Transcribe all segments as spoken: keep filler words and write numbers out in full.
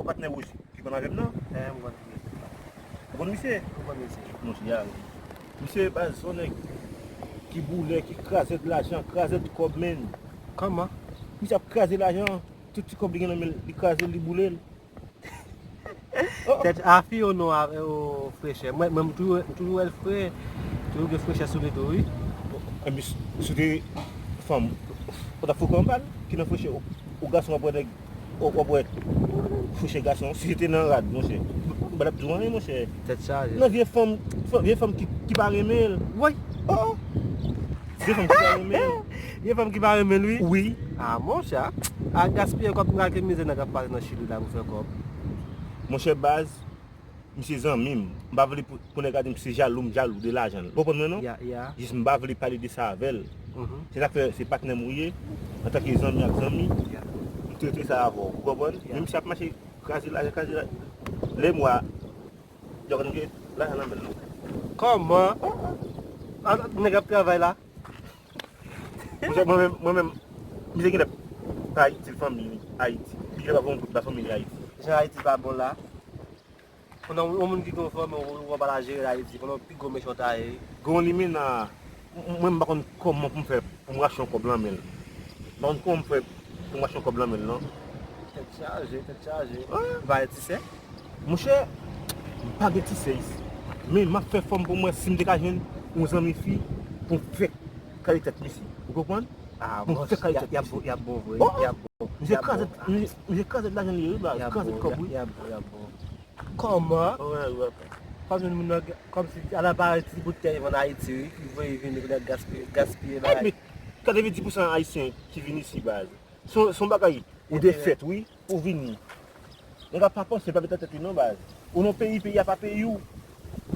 patnè wouj ki konn avè m nan. Ou konn misye? Ou konn misye? Monchè, misye baz se yon nèg ki boulè, ki krazèt lajan, krazèt kòb, menn. Kòman? Misye ap kraze lajan, tout ti kòb li gen nan men l, li kraze l, li boule l. Tèt afi o non, o frechè. Mwen, mwen, m toujou, m toujou wè l fre. Toujou gen frechè sou li tou, wi. Epi, si w te fanm, ou t ap fou kòman ki nan frechè, ou, ou gason w ap wè nèg, w ap wè frechè gason. Si se te nan rad, monchè, m pa t ap di w anyen, monchè. Tèt chaje. Nan vye fanm, vye fanm ki, ki pa renmen l. Woy! Oh! Vye fanm ki pa renmen l. Vye fanm ki pa renmen l, wi. Wi. Ah, monchè. A gaspiye kòb, m gade mizè nèg ap pase nan Chili la pou fè kòb. Monchè baz, misye zanmi m. M pa vle pou, pou nèg gade m se jalou, m jalou de lajan l. Ou konprann mwen non? Ya, ya. Jis m pa vle pale de sa avè l. Mhm. Se sa k fè se patnè m ou ye, antanke zanmi ak zanmi, ya, m trete sa avè w. Ou konprann? Ya. Menm si ap mache kraze lajan, kraze lajan. Lè mwa, yo konn gen lajan nan men l non. Kòman? Ah, nèg ap travay la. Monchè, mwen menm, mwen menm, misye genlè pa Ayiti, l fanmi Ayiti. Li genlè pa voye yon kout ba fanmi li Ayiti. Jan Ayiti pa bon la. Konnen yon moun ki gen yon fanmi, ou, ou pa la jere l Ayiti, konnen yon pi gwo mechan w ta ye. Gen yon limena, m, mwen m pa konn kòman pou m fè pou m rache yon kòb nan men l. M pa konn kòman m fè pou m rache yon kòb nan men l non. Tèt chaje, tèt chaje. Hein? Ou pa gen ti sè? Monchè, m pa gen ti sè isi. Men m ap fè fòm pou m wè si m te ka jwenn yon zanmi fi pou m fè kale tèt misye. Ou konprann? Ah, pou m fè kale tèt misye. Y ap bon, y ap bon vre. Oh, y ap bon. Misye krazèt, misye krazèt lajan li ye wi baz. Krazèt kòb wi. Y ap bon, y ap bon. Kòman? Wè, wè. Kòm yon moun nan gen, kòmsi al aparèt ti bout tè li vann Ayiti wi, li voye vini pou nèg gaspiye, gaspiye bagay. Katrevenndis pousan ayisyen ki vin isi baz. Se yon, se yon bagay ou defèt wi, ou vini. Nèg la pa panse, pa met nan tèt li non baz. Ou nan peyi, peyi a pa peyi w.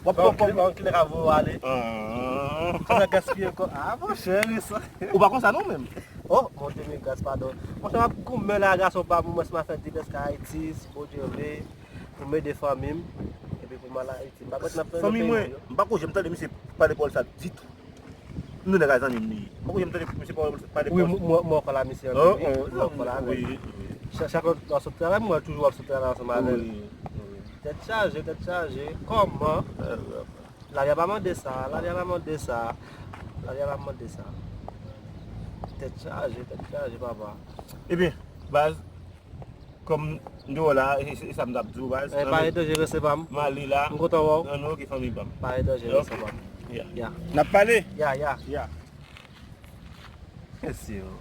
W ap pran kòb. Bon, kilè ka voye w ale? Ah. Sa gaspiye kòb. Ah, monchè, sa. Ou pa konsa non menm. Oh, Bondye, mil gras, padon. Monchè, m ap goumen la, gason pa m, mwen, si m a fè divès ka Ayiti, si Bondye vle, pou m ede fanmi m, epi pou m al Ayiti. M pa kwè n ap fè nan peyi nou yo. Fanmi mwen, m pa ko janm tande misye pale pawòl sa ditou. Nou nèg a zanmi m li ye. M pa ko janm tande misye pawòl pale pawòl sa. Wi, mwen, mwen, mwen kòl a misye anpil, wi. Mwen kòl avè l. Wi, wi. Cha-, chak lè w sot travay, mwen toujou w ap sot travay ansanm avè l. Wi, wi. Tèt chaje, tèt chaje. Kòman? Lavi a pa mande sa, lavi a pa mande sa. Lavi a pa mande sa. Tèt chaje, tèt chaje, papa. Ebyen, baz, kòm m te wè w la, e, e, e sa m t ap di w, baz. Eh, pa gen danje, rese pa m. M ale la. M kontan wè w. Non, non, oke, fanmi pa m. Pa gen danje, rese pa m. Ya. Ya. N ap pale? Ya, ya. Ya. Mesye, oh.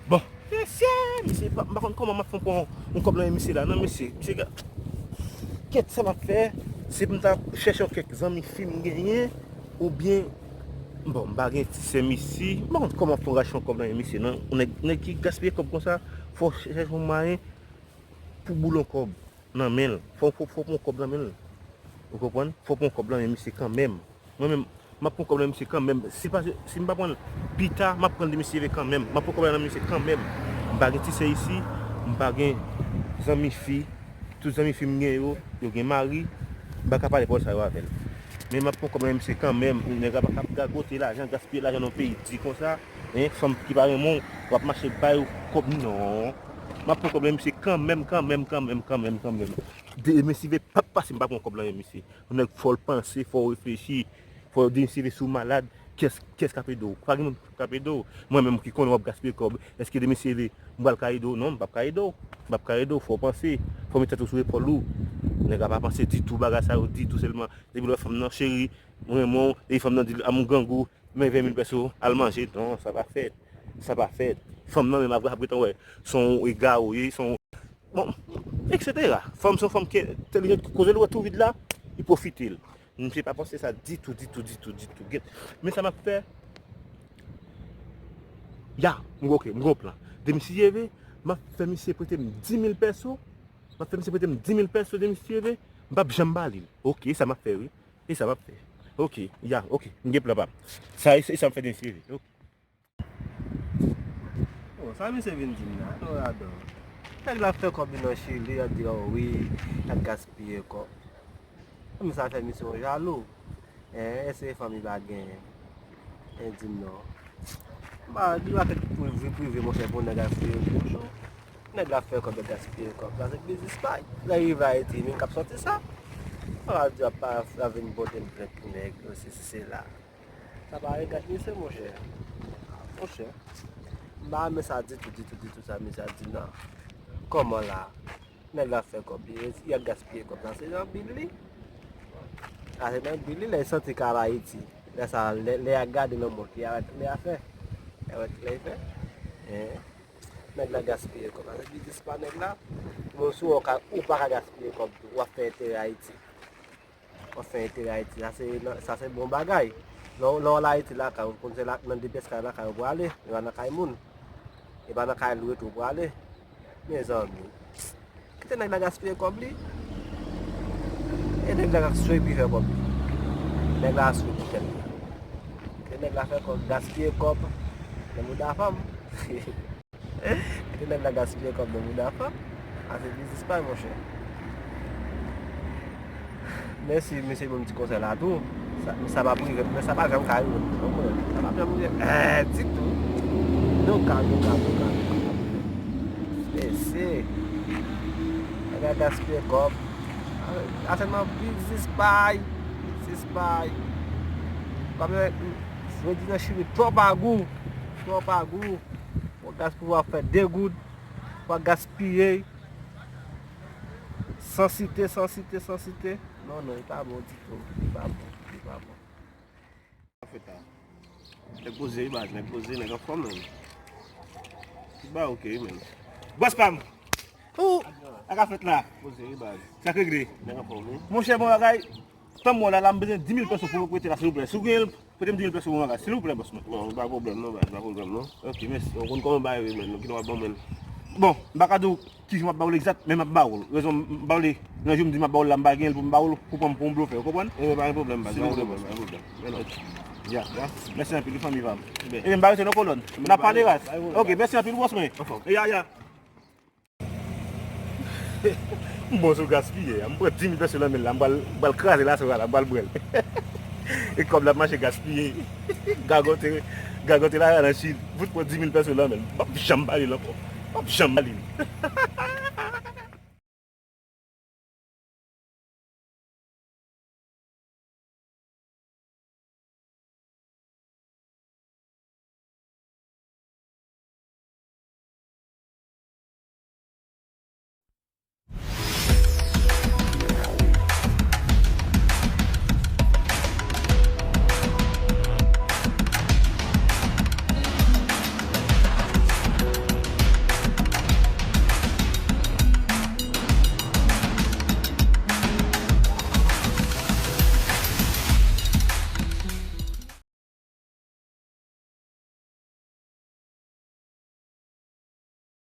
Bon, mesye, mesye, pa, m pa konn kòman m ap fè pran yon kòb nan men misye la, non, mesye. Mesye, ga-, kèt sa m ap fè, se pou m ta chèche yon kèk zanmi fi m genyen, oubyen, bon, m pa gen ti sè m isi, m pa konn kòman pou m rache yon kòb nan men misye, non. Yon nèg, nèg ki gaspiye kòb konsa, fò w chèche yon mwayen pou boule yon kòb nan men l. Fò, fò, fò w pran yon kòb nan men l. Ou konprann? Fò w pran yon kòb nan men misye kanmenm. Mwen menm, m ap pran kòb nan men misye kanmenm. Si pa, si m pa pran l pita, m ap pran l demen si Dye vle kanmenm. M ap pran kòb la nan men misye kanmenm. M pa gen ti sè isi, m pa gen zanmi fi. Tout zanmi fi m gen yo, yo gen mari. M pa ka pale pawòl sa yo avè l. Men m ap pran kòb nan men misye kanmenm. Nèg la pa ka ap gagote lajan, gaspiye lajan nan yon peyi di konsa. Hein, fanm ki pa renmen w, w ap mache bay ou kòb, non. M ap pran kòb nan men misye kanmenm, kanmenm, kanmenm, kanmenm, kanmenm. Demen si Dye vle p ap pase, m pa pran kòb nan men misye. Yon nèg fò l panse, fò w reflechi, fò w demen si Dye vle si w malad, kiyès, kiyès k ap ede w? Pa gen moun k ap ede w. Mwen menm ki konnen w ap gaspiye kòb, èske demen si Dye vle m pral ka ede w? Non, m p ap ka ede w. M p ap ka ede w, fò w panse, fò w met tèt ou sou epòl ou. Nèg la pa panse ditou bagay sa yo ditou, sèlman depi l wè fanm nan cheri, m renmen w, epi fanm nan di l a m grangou, men ven mil pèso, al manje. Non, sa pa fèt. Sa pa fèt. Fanm nan menm ap, ap gentan wè se yon egare w ye, se yon, bon, etsetera. Fanm se yon fanm ki entèlijan, koze l wè tou vid la, li pwofite l. Misye pa panse sa ditou, ditou, ditou, ditou. Gèt. Men sa m ap fè, ya, m gen, oke, m gen yon plan. Demen si Dye vle, m ap fè misye prete m dis mil pèso, m ap fè misye prete m dis mil pèso, demen si Dye vle, m p ap janm ba li l. Oke, e sa m ap fè, wi. E sa m ap fè. Oke, ya, oke. M gen plan pa m. Sa, e, e sa m fè demen si Dye vle. Oke. Bon, sa misye vin di m la, non, Radon. Nèg la fè kòb li nan Chili, y ap di, oh wi, y ap gaspiye kòb. Fanmi sa fè misye yon jalou. Hein, èske fanmi pa genyen? Hein, di m non. M pa, li pa fèt pou vi prive, monchè, pou nèg al fouye bouch ou. Nèg la fè kòb, ap gaspiye kòb. Sa se biznis pa l. Lè rive Ayiti, menm k ap sòti sa. Sa va di ap pa vin pote m plent pou nèg yo, sesi sela. Sa pa regat misye, monchè. Monchè. M pa renmen sa ditou, ditou, ditou, sa misye ap di nan. Kòman la? Nèg la fè kòb li, li ap gaspiye kòb la. Se nan bil li. A, se nan bil li, lè l santi k al Ayiti. Lè sa, lè, lè y a gade nan mont li, y a wè kilè y a fè. Y a wè kilè y fè. Nèg la gaspiye kòb la. Se biznis pa nèg la. Bon, si w ka, ou pa ka gaspiye kòb tou. W ap fè enterè Ayiti. W ap fè enterè Ayiti. Sa se, sa se bon bagay. Lè w, lè w al Ayiti lakay ou, w konn se la, nan de pyès kay lakay ou prale. E pa nan kay moun. E pa nan kay lwe tou ou prale. Mezanmi. Kite nèg la gaspiye kòb li. E nèg la ap swe pou fè kòb li. Nèg la ap swe pou fè l. Kite nèg la fè kòb, gaspiye kòb. Nan mouda fanm. Kite nèg la gaspiye kòb nan mouda fanm. A se biznis pa l, monchè. Mèsi, mesye, bon ti konsèy la tou. Sa, sa p ap rive, men sa pa janm ka rive m tou, non, mwen. Sa p ap janm rive, eh, ditou. No ka, no ka, no ka, no ka. Mesye. Nèg la gaspiye kòb. A se nan biznis pa l. Biznis pa l. Kòm yo di nan Chili, twò pa gou. Twò pa gou. Pou gas pou w ap fè de goud. W ap gaspiye. San site, san site, san site. Non, non, li pa bon ditou. Li pa bon, li pa bon. Sa fèt la. Nèg poze wi baz, nèg poze, nèg anfòm menm. Tout bagay oke wi menm. Bòs pa m! Ou! Sa ka fèt la? Poze wi baz. Sa k regle? Nèg anfòm wi. Monchè, bon bagay. Tanm mwen la, la, m bezwen dis mil pèso pou m prete la, silvouplè. Si w genyen l, prete m dis mil pèso pou m bagay, silvouplè, bòs mwen. Non, pa pwoblèm non, baz, pa pwoblèm non. Ok, mèsi. Ou konn kòman bagay yo ye menm, ki nou ap ban mwen. Bon, m pa ka di w kijan m ap ba w l egzat, men m ap ba w l. Rezon m ba w li, nan jou m di m ap ba w l la, m pa genyen l pou m ba w l, pou pran m pou yon blofè, ou konprann? Ebyen, pa gen pwoblèm, baz, pa gen pwoblèm, pa gen pwoblèm. Men non. Ya, ya. Mèsi anpil, wi, fanmi pa m. Ebyen, m ba w rete nan kolòn. N ap pale ras. Ok, mèsi anpil, bòs mwen. Ya, ya. M bon sou gaspiye. M pran dis mil pèso nan men l la. M pral, m pral kraze l aswè a la. M pral bwè l. E kòb la ap mache gaspiye. Gagote, gagote la nan Chili. Fout pran dis mil pèso nan men l. M p ap janm ba li l ankò. M p ap janm ba li l.